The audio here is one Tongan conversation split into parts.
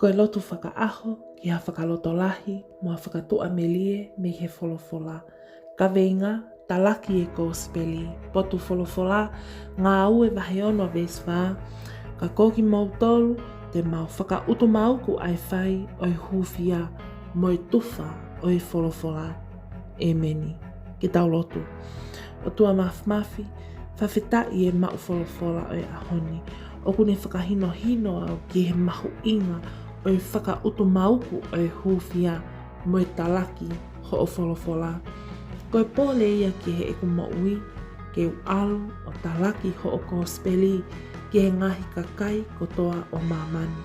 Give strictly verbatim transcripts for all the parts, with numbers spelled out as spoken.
Ko e lotu fakaʻaho ki ha fakalotolahi mo ha fakatuʻamelie mei he folofola. Kaveinga: Talaki e Kosipeli. Potu folofola: Ngāue vahe ono veesi fā. Ka ko kimoutolu, te mau fakautumauku ʻa e fai ʻo e hūfia mo e tufa ʻo e folofola. ʻEmeni. Ke tau lotu. ʻOtua Māfimafi, fakafetaʻi e maʻu folofola ʻo e ʻaho ni. ʻOku ne fakahinohino au ki he mahuʻinga ʻo e fakautumauku ʻo e hūfia mo e talaki hoʻo folofola. Ko e pole ia ki heʻeku moʻui, ke u ʻalu ʻo talaki hoʻo kosipeli ki he ngaahi kakai kotoa ʻo māmani,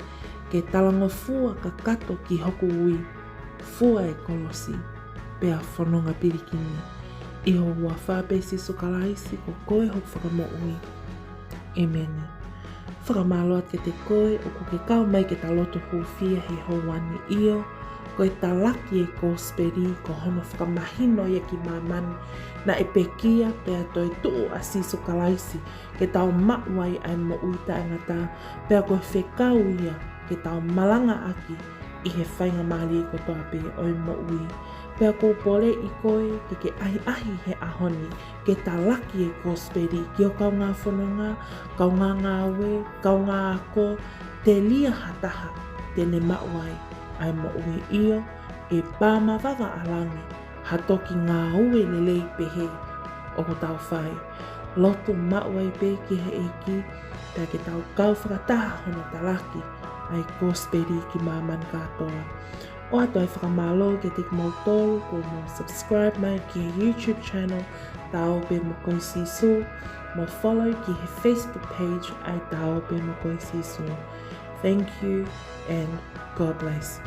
ke talangofua kakato ki hoku ui, fua e kolosi, pea fononga pilikimi. ʻI ho huafa pē, Sīsū Kalaisi, ko koe hoku Fakamoʻui. ʻEmeni. Fakamālō atu kiate koe ʻoku ke kau mai ke ta lotu hūfia he houa ni. ʻIo, ko e talaki e kosipeli ko hono fakamahino ia ki māmani naʻe pekia pea toetuʻu ʻa Sīsū Kalaisi ke tau maʻu ai ʻa e moʻui taʻengata, pea ko e fekau ia ke tau malangaʻaki ʻi he faingamālie kotoa pē ʻo e moʻui. Pea ʻoku ou poleʻi koe ke ke ʻahiʻahi he ʻaho ni ke talaki e kosipeli ki ho kaungā fononga, kaungā ngāue, kaungā ako, telia ha taha te ne maʻu ai ʻa e moʻui. ʻIo, ʻe pā mavava ʻa langi ha toki ngāue lelei pehē ʻoku tau fai. Lotu maʻu ai pē ki he ʻEiki, pea ke tau kau fakataha hono talaki ʻa e kosipeli ki māmani kātoa. ʻOatu ʻa e fakamālō kiate kimoutolu kuo mou subscribe mai ki he YouTube channel, Ta Ō Pē Mo Koe Sīsū, mo follow ki he Facebook page ʻa e Ta Ō Pē Mo Koe Sīsū. Thank you and God bless.